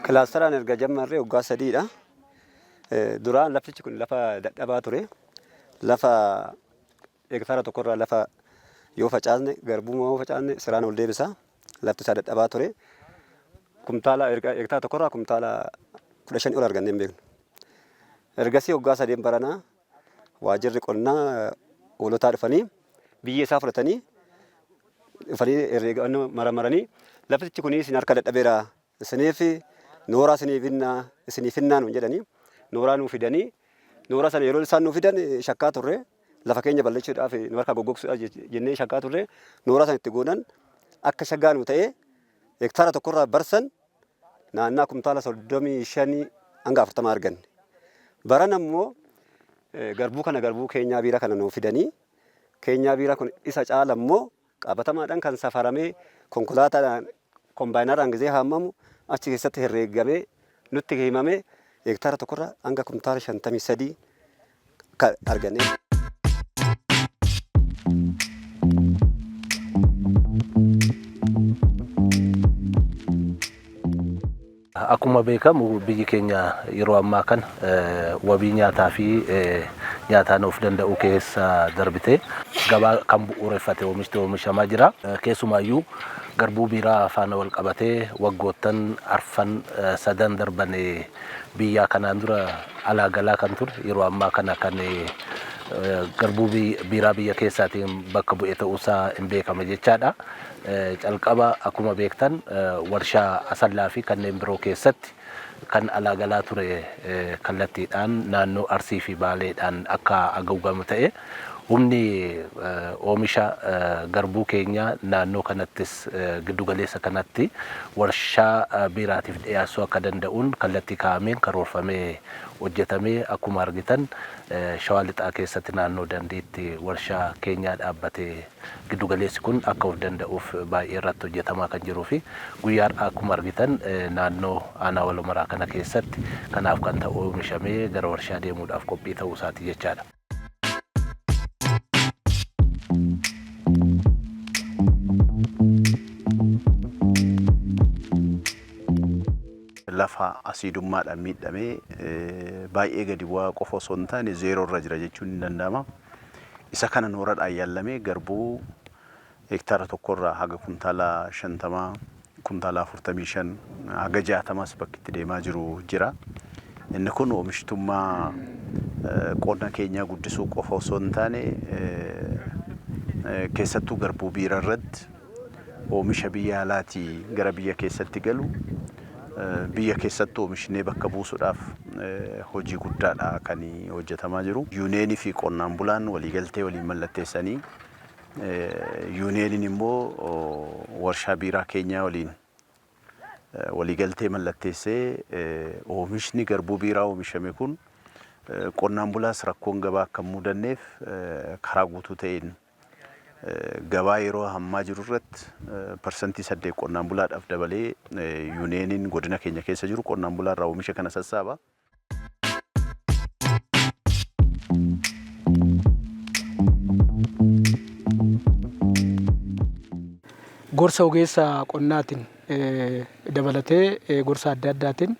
Kilaastaraan erga jammarree waggaa 3dha. Duraan laftichi kun lafa dadhabaa ture. Lafa hektaara tokkorraa lafa yoo facaasne, garbuu yoo facaasne siraan ol deebisa. Lafti isaa dadhabaa ture. Kumtaala hektaara tokkorraa kumtaala 15 ol argannee hin beeknu. Ergasii waggaa sadeen baranaa waajjirri qonnaa hoolotaa dhufanii biyyee isaa fudhatanii dhufanii herreega maramaranii, laftichi kun isin harka dadhabeera, isiniif nooraa isiniif finnaa, isiniif finnaa nuun jedhanii nooraa nuu fidanii. Nooraa sana yeroo isaan nuu fidan shakkaa turre, lafa keenya balleessuudhaaf, nu harkaa goggogsuudhaaf jennee shakkaa turre. Nooraa sana itti goonan akka shaggaa nuu ta'ee hektaara tokkorraa barsan naannaa kumtaala 35 hanga 40 arganne. Baran ammoo garbuu kana, garbuu keenyaa biiraa kana nuu fidanii, keenyaa biiraa kun isa caala immoo qabatamaadhaan kan safaramee, konkolaataadhaan kombaayinaraan gizee haamamu achi keessatti herreeggamee nutti himamee, hektaara tokkorraa hanga kumtaala 53 kan arganne. Akkuma beekamu biyyi keenya yeroo ammaa kana wabii nyaataa fi nyaataan of danda'uu keessa darbitee gabaa kan bu'uureffate oomishti oomishamaa jira. Keessumaayyuu garbuu biiraa faana wal qabatee waggoottan arfan sadan darban biyyaa kanaan dura alaa galaa kan ture yeroo ammaa kana kan garbuu biiraa biyya keessaatiin bakka bu'e ta'uusaa hin beekama jechaadha. Calqaba akkuma beektan warshaa Asallaa fi kanneen biroo keessatti kan alaa galaa ture kallattiidhaan naannoo Arsii fi Baaleedhaan akka haguugamu ta'e, humni oomisha garbuu keenyaa naannoo kanattis giddugaleessa kanatti warshaa biiraatiif dhiyaessuu akka danda'uun kallattii kaa'ameen karoorfamee hojjetamee, akkuma argitan Shawaa Lixaa keessatti naannoo Dandiitti warshaa keenyaa dhaabbate. Giddugaleessi kun akka of danda'uuf baay'ee irratti hojjetamaa kan jiruu fi guyyaa har'aa akkuma argitan naannoo aanaa Walmaraa kana keessatti kanaaf kan ta'u oomishamee gara warshaa deemuudhaaf qophii ta'uu isaati jechaadha. Lafa asiidummaadhaan miidhamee baay'ee gadi bu'aa qofa osoo hin taane zeeroo irra jira jechuun ni danda'ama. Isa kana nooradhaan yaallamee garbuu hektaara tokkorraa haga kuntaala 50, kuntaala 45 haga 60s bakki itti deemaa jiru jira. Inni kun oomishtummaa qonna keenyaa guddisuu qofa osoo hin taane, keessattuu garbuu biiraa irratti oomisha biyya alaatii gara biyya keessatti galu biyya keessatti oomishnee bakka buusuudhaaf hojii guddaadha kan hojjetamaa jiru. Yuuniyeenii fi qonnaan bulaan waliigaltee waliin mallatteessanii, yuuniyeeniin immoo warshaa biiraa keenyaa waliin waliigaltee mallatteessee, oomishni garbuu biiraa oomishame kun qonnaan bulaas rakkoon gabaa akka hin mudanneef karaa guutuu ta'een gabaa yeroo ammaa jiru irratti 8% qonnaan bulaadhaaf dabalee yuuniyeeniin godina keenya keessa jiru qonnaan bulaa irraa oomisha kana sassaaba. Gorsa ogeessa qonnaatiin dabalatee gorsa adda addaatiin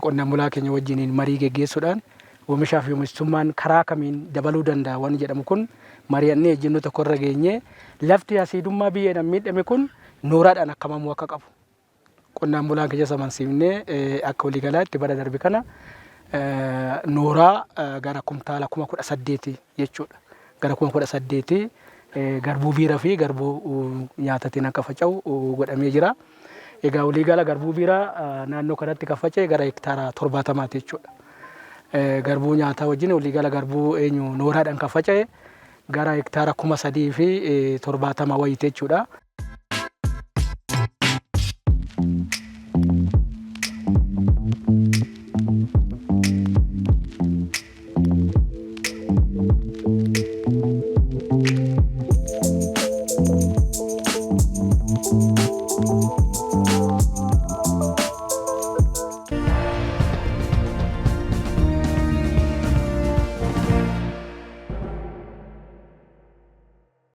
qonnaan bulaa keenya wajjiniin marii geggeessuudhaan oomishaa fi oomishtummaan karaa kamiin dabaluu danda'a waan jedhamu kun mari'annee ejjennoo tokko irra geenyee, lafti asiidummaa biyyeedhaan miidhame kun nooraadhaan akkamamuu akka qabu qonnaan bulaan keenyas amansiifnee, akka waliigalaatti bara darbe kana nooraa gara kumtaala 18,000 jechuudha. Gara 18,000 garbuu biiraa fi garbuu nyaatatiin akka faca'u godhamee jira. Egaa waliigala garbuu biiraa naannoo kanatti kan faca'e gara hektaara 70ti jechuudha. Garbuu nyaataa wajjin waliigala garbuu eenyu nooraadhaan kan faca'e gara hektaara 3,070 wayiiti jechuudha.